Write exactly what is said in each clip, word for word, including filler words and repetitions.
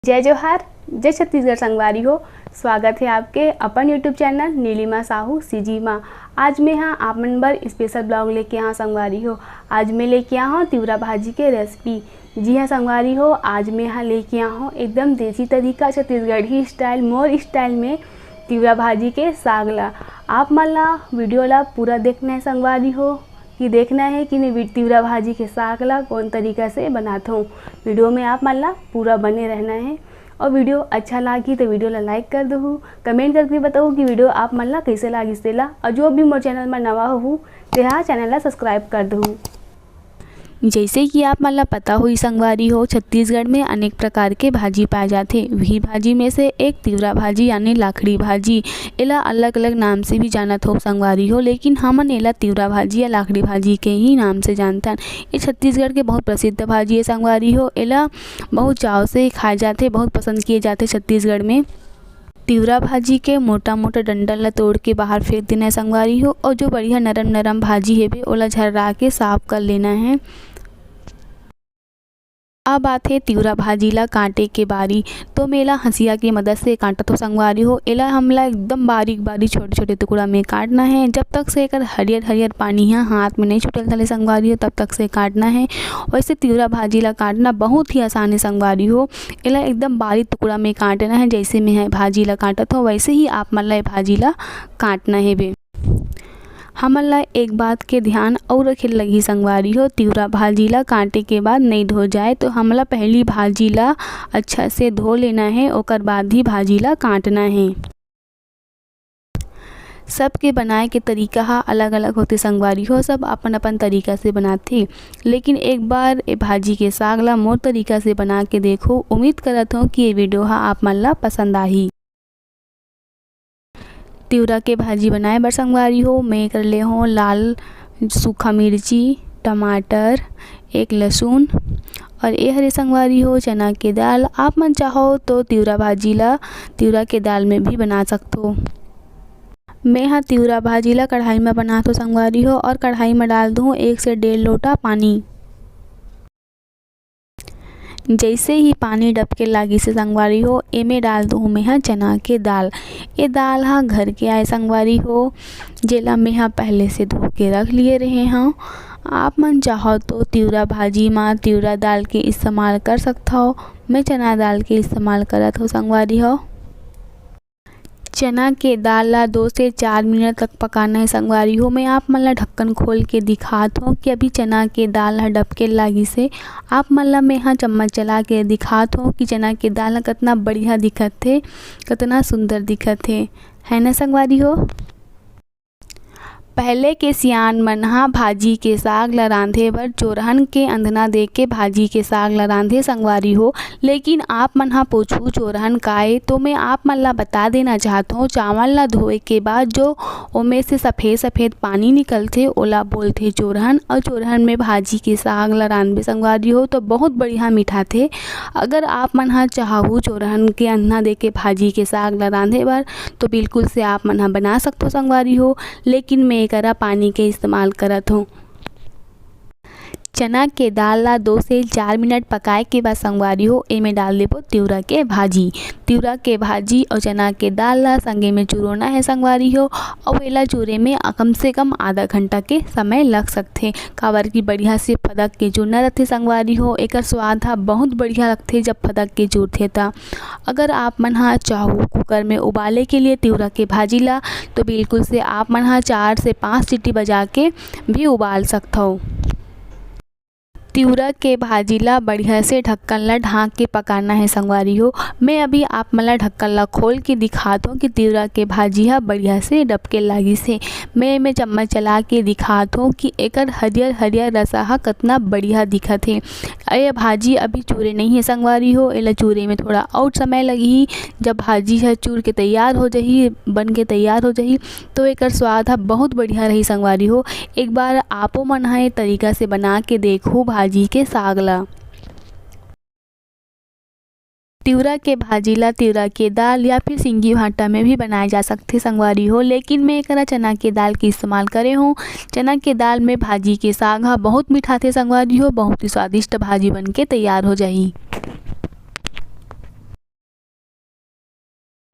जय जोहार, जय छत्तीसगढ़ संगवारी हो। स्वागत हे आपके अपन YouTube channel Neelima Sahu CG मा। आज मैं हा आप मन बर स्पेशल ब्लॉग लेके आहा संगवारी हो। आज मैं लेके आहा तिवरा भाजी के रेसिपी। जी हाँ संगवारी हो, आज मैं हा लेके आहा एकदम देसी तरीका, छत्तीसगढ़ी स्टाइल, मोर स्टाइल में तिवरा भाजी के साग ला। आप मन ला वीडियो ला पूरा देखना है संगवारी हो, कि देखना है कि मैं वि-, तिवरा भाजी के साग ला कौन तरीका से बनात हूँ। वीडियो में आप मन ला पूरा बने रहना है। और वीडियो अच्छा लागी तो वीडियो ला लाइक कर दहू, कमेंट करके बताऊ कि वीडियो आप मन ला कैसे लागिस तेला। और जो भी मोर चैनल में नवा हो, तेहा चैनल ला सब्सक्राइब कर दहू। जैसे कि आप मन ला पता होही संगवारी हो, छत्तीसगढ़ में अनेक प्रकार के भाजी पाए जाथे। वही भाजी में से एक तिवरा भाजी यानी लाखड़ी भाजी, एला अलग-अलग नाम से भी जानत हो संगवारी हो, लेकिन हमन एला तिवरा भाजी या लाखड़ी भाजी के ही नाम से जानथन। ये छत्तीसगढ़ के बहुत प्रसिद्ध भाजी है संगवारी हो। एला बहुत चाव से खाए जाथे, बहुत पसंद किए जाथे छत्तीसगढ़ में। तिवरा भाजी के मोटा-मोटा डंडल ला तोड़ के बाहर फेंक देना है संगवारी हो, और जो बढ़िया नरम-नरम भाजी हेबे, ओला झर्रा के साफ कर लेना है। अब आथे तिवरा भाजी ला काटे के बारी। तो मैं एला हंसिया के मदद से काटत हो संगवारी हो। एला हमला एकदम बारीक-बारीक, छोटे-छोटे टुकड़ा में काटना है। जब तक से एकर हरियर-हरियर पानी ह हाथ में नहीं छूटल तले संगवारी हो, तब तक से काटना है। वैसे तिवरा भाजी ला काटना बहुत ही आसान है संगवारी हो। एला एकदम बारीक टुकड़ा में काटना है। जैसे मैं ह भाजी ला काटत हो, वैसे ही आप मन ला ए भाजी ला काटना हेबे। हमन ला एक बात के ध्यान अउ रखे लगही संगवारी हो, तिवरा भाजी ला काटे के बाद नइ धो जाए, तो हमला पहली भाजी ला अच्छा से धो लेना है, ओकर बाद ही भाजी ला काटना है। सबके बनाए के तरीका ह अलग-अलग होथे संगवारी हो, सब अपन-अपन तरीका से बनाथे। लेकिन एक बार ए भाजी के साग ला मोर तरीका से बना के देखो। उम्मीद करत हो कि ये वीडियो ह आप मन ला पसंद आही। तिवरा के भाजी बनाए बर संगवारी हो, मैं कर ले हो लाल सूखा मिर्ची, टमाटर, एक लहसुन और ए हरे संगवारी हो चना के दाल। आप मन चाहो तो तिवरा भाजी ला तिवरा के दाल में भी बना सकथो। मैं हा तिवरा भाजी ला कढ़ाई में बनाथो संगवारी हो, और कढ़ाई में डाल दूँ एक से डेढ़ लोटा पानी। जैसे ही पानी डबके लागिस हे संगवारी हो, एमे डाल दूँ मैं हा चना के दाल। ए दाल हा घर के आए संगवारी हो, जेला मैं हा पहले से धो के रख लिए रहे हव। आप मन चाहो तो तिवरा भाजी मा तिवरा दाल के इस्तेमाल कर सकथव। मैं चना दाल के इस्तेमाल करत हव संगवारी हो। चना के दाल ला दो से चार मिनट तक पकाना है संगवारी हो। मैं आप मन ला ढक्कन खोल के दिखात हव कि अभी चना के दाल ह डबके लागिस हे। आप मन ला मैं हा चम्मच चला के दिखात हव कि चना के दाल ह कतना बढ़िया दिखत हे, कतना सुंदर दिखत हे, है ना संगवारी हो? पहले के सियान मन हा भाजी के साग ला रांधे बर चोरहन के अंधना दे के भाजी के साग ला रांधे संगवारी हो। लेकिन आप मन हा पूछू चोरहन का ए, तो मैं आप मन ला बता देना चाहत हव, चावल ला धोए के बाद जो ओमे से सफेद सफेद पानी निकलथे, ओला बोलथे चोरहन। और चोरहन में भाजी के साग ला रांधबे संगवारी हो, तो बहुत बढ़िया मिठाथे। अगर आप मन हा चाहू चोरहन के अंधना दे के भाजी के साग ला रांधे बर, तो बिल्कुल से आप मन हा बना सकथो संगवारी हो। लेकिन मैं एकरा पानी के इस्तेमाल करत हव। चना के दाल ला दो से चार मिनट पकाए के बाद संगवारी हो, एमे डाल देबो तिवरा के भाजी। तिवरा के भाजी और चना के दाल ला संगे में चुरोना है संगवारी हो, और एला चूरे में कम से कम आधा घंटा के समय लग सकथे, काबर कि बढ़िया से फदक के चुरना रहथे संगवारी हो। एकर स्वाद हा बहुत बढ़िया लगथे जब फदक के चुरथे त। अगर आप मन हा चाहू कुकर में उबाले के लिए तिवरा के भाजी ला, तो बिल्कुल से आप मन हा चार से पाँच सीटी बजा के भी उबाल सकथव। तिवरा के भाजी ला बढ़िया से ढक्कन ला ढांक के पकाना है संगवारी हो। मैं अभी आप मन ला ढक्कन ला खोल के दिखात हव कि तिवरा के भाजी हा बढ़िया से डबके लागिस हे। मैं एमे चम्मच चला के दिखात हव कि एकर हरियर हरियर रसा हा कतना बढ़िया दिखत हे। ये भाजी अभी चूरे नहीं है संगवारी हो, एला चूरे में थोड़ा और समय लगही। जब भाजी ह चूर के तैयार हो जाही, बन के तैयार हो जाही, तो एकर स्वाद ह बहुत बढ़िया रही संगवारी हो। एक बार आपो मन ह ए तरीका से बना के देखहू भाजी के साग ला। तिवरा के भाजी ला तिवरा के दाल या फिर सिंगी भांटा में भी बनाए जा सकथे संगवारी हो, लेकिन मैं एकरा चना के दाल के इस्तेमाल करे हूँ। चना के दाल में भाजी के साग ह बहुत मिठाथे संगवारी हो, बहुत ही स्वादिष्ट भाजी बन के तैयार हो जाही।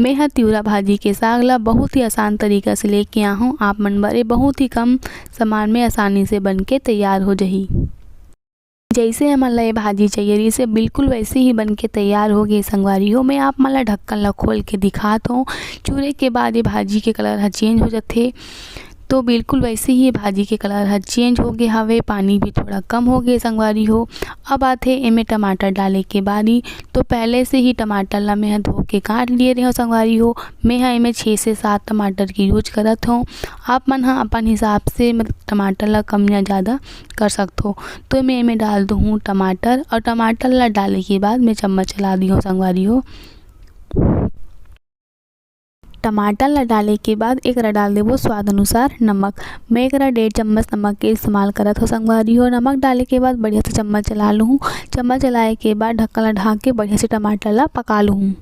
मैं ह तिवरा भाजी के साग ला बहुत ही आसान तरीका से लेके आहूँ। आप मन बर ये बहुत ही कम सामान में आसानी से बन के तैयार हो जही। जैसे हमन ला ये भाजी चाहिए रहिस हे, बिल्कुल वैसे ही बन के तैयार हो गे संगवारी हो। मैं आप मन ला ढक्कन ला खोल के दिखात हूँ। चूरे के बाद ये भाजी के कलर ह चेंज हो जाथे। तो बिल्कुल वैसे ही ये भाजी के कलर ह चेंज हो गे हवे, पानी भी थोड़ा कम हो गे संगवारी हो। अब आथे एमे टमाटर डाले के बारी। तो पहले से ही टमाटर ला मैं ह धो के काट लिए रहे हो संगवारी हो। मैं ह एमे छः से सात टमाटर के यूज करत हूँ। आप मन ह अपन हिसाब से, मतलब, टमाटर ला कम या ज़्यादा कर सकथो। तो मैं एमे डाल दूँ टमाटर, और टमाटर ला डाले के बाद मैं चम्मच चला दी हूँ संगवारी हो। टमाटर ला डाले के बाद एकरा डाल देबो स्वाद अनुसार नमक। मैं एकरा डेढ़ चम्मच नमक के इस्तेमाल करत हो संगवारी हो। नमक डाले के बाद बढ़िया से चम्मच चला लूँ। चम्मच चलाए के बाद ढक्कन ला ढाक के बढ़िया से टमाटर ला पका लूँ।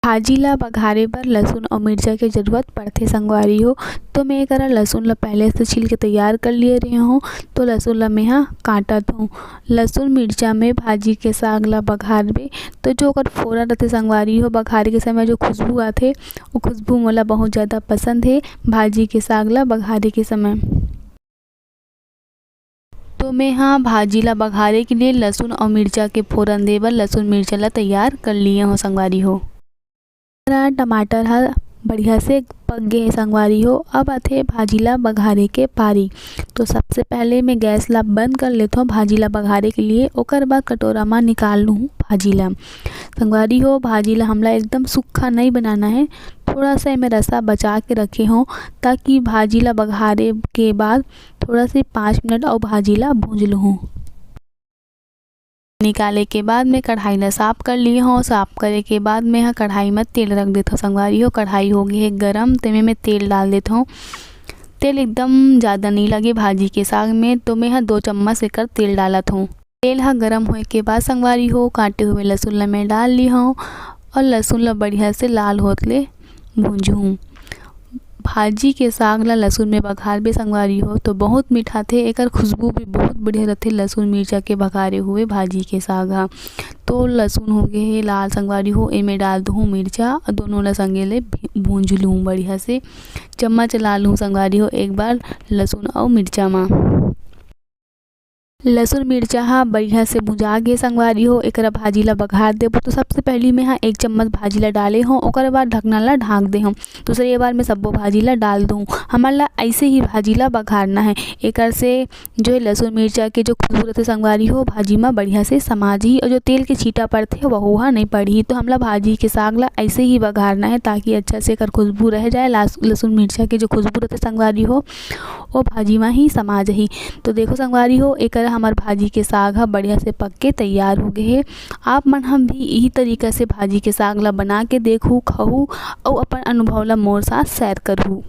भाजी ला बघारे बर लहसुन अउ मिर्चा के जरूरत पड़थे संगवारी हो। तो मैं एकरा लहसुन ला पहले से छील के तैयार कर लिए रहे हूँ। तो लहसुन ला मैं ह काटत हूँ। लहसुन मिर्चा में भाजी के साग ला बघारबे, तो जो ओकर फोरन रथे संगवारी हो, बघारे के समय जो खुशबू आथे, वो खुशबू मोला बहुत ज़्यादा पसंद हे भाजी के साग ला बघारे के समय। तो मैं ह भाजी ला बघारे के लिए लहसुन अउ मिर्चा के फोरन दे बर लहसुन मिर्चा ला तैयार कर लिए हो संगवारी हो। टमाटर ह बढ़िया से पक गे हे संगवारी हो। अब आथे भाजी ला बघारे के पारी। तो सबसे पहले मैं गैस ला बंद कर लेथव भाजी ला बघारे के लिए। ओकर बाद कटोरा मा निकाल लूँ भाजी ला। संगवारी हो, भाजी ला हमला एकदम सूखा नहीं बनाना है, थोड़ा सा एमे रसा बचा के रखे हों, ताकि भाजी ला बघारे के बाद थोड़ा से पाँच मिनट अउ भाजी ला भूंज लूँ। निकाले के बाद मैं कढ़ाई ला साफ कर लिए हों। साफ करे के बाद मैं ह कढ़ाई में तेल रख देथों संगवारी हो। कढ़ाई हो गई है गरम, तेमे मैं तेल डाल देथों। तेल एकदम ज़्यादा नहीं लगे भाजी के साग में, तो मैं ह दो चम्मच एकर तेल डालत हूँ। तेल ह गरम होए के बाद संगवारी हो, काटे हुए लहसुन ला मैं डाल ली हूँ और लहसुन ला बढ़िया से लाल होत ले भूंजहूँ। भाजी के साग ला लहसुन में बघारबे संगवारी हो, तो बहुत मिठाथे। एकर खुशबू भी बहुत बढ़िया रथे लहसुन मिर्चा के बघारे हुए भाजी के साग ह। तो लहसुन हो गए हे लाल संगवारी हो, एमे डाल दूँ मिर्चा और दोनों ला संगे ले भी-, भूंज लूँ बढ़िया से। चम्मच चला लूँ संगवारी हो एक बार लहसुन और मिर्चा मा। लहसुन मिर्चा ह बढ़िया से भुंजा गे संगवारी हो, एकरा भाजी ला बघार देबो। तो सबसे पहली मैं ह एक चम्मच भाजी ला डाले हों, ओकर बाद ढकना ला ढाक दे हों। दूसरे बार मैं सब्बो भाजी ला डाल दूँ। हमन ला ऐसे ही भाजी ला बघारना है। एकर से जो है लहसुन मिर्चा के जो खुशबू रथे संगवारी हो, भाजी मा बढ़िया से समा जही और जो तेल के छींटा पड़थे वहू ह नहीं पड़ही। तो हमला भाजी के साग ला ऐसे ही बघारना है, ताकि अच्छा से एकर खुशबू रह जाए। लास-, लहसुन मिर्चा के जो खुशबू रथे संगवारी हो, वो भाजी मा ही समा जही। तो देखो संगवारी हो, एकर हमर भाजी के साग ह बढ़िया से पक के तैयार हो गए हे। आप मन हम भी यही तरीका से भाजी के साग ला बना के देखू, खाहू अउ अपन अनुभव ला मोर साथ share करहू।